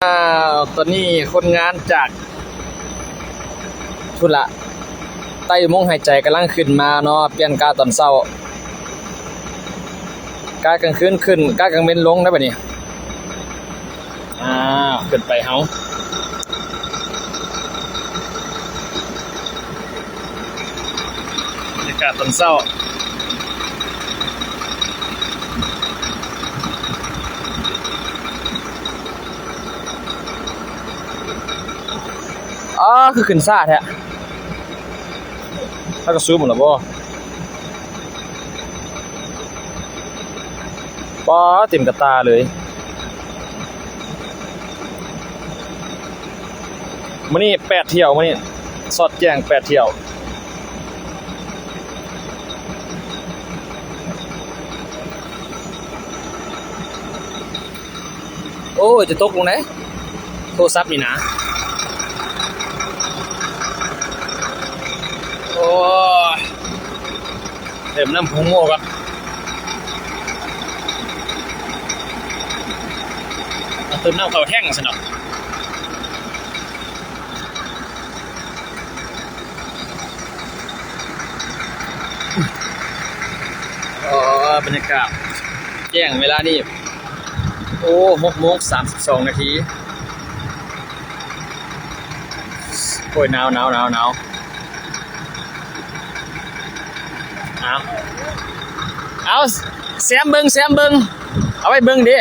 ອ້າວ ຕອນນີ້ຄົນງານຈາກພຸ້ນລະ ໃຕ້ອຸໂມງຫາຍໃຈກຳລັງຂຶ້ນມາເນາະ ປ່ຽນກາຕອນເຊົ້າ ກາກາງຄືນຂຶ້ນ ກາກາງເວັນລົງໄດ໋ບັດນີ້. ອ້າວ ຂຶ້ນໄປເຮົາ ບັນຍາກາດຕອນເຊົ້າ. ອ້າ ຄືຂຶ້ນຊ້າແທ້ ພາກັນສູບໝົດແລ້ວບໍ່? ປາ ເຕັມກະຕ່າເລີຍ. ມື້ນີ້ແປດຖ້ຽວ ມື້ນີ້ສອດແຈ້ງແປດຖ້ຽວ. ໂອ້ຍ ຈະຕົກລົງໄດ໋ ໂທລະສັບນີ້ນາ. ໂອ້ຍ ເຕີມນ້ຳຫົວໝໍກ່ອນ ເຕີມນ້ຳເຂົ້າແທ້ງຊັ້ນເນາະ. ອໍ ບັນຍາກາດແຈ້ງເວລານີ້ ໂອ້ ຫົກໂມງສາມສິບສອງນາທີ ໂອ້ຍ ໜາວໆໆໆ ເອົາ ເອົາ ແຊມເບິ່ງ ແຊມເບິ່ງ ເອົາໄວ້ເບິ່ງເດ້.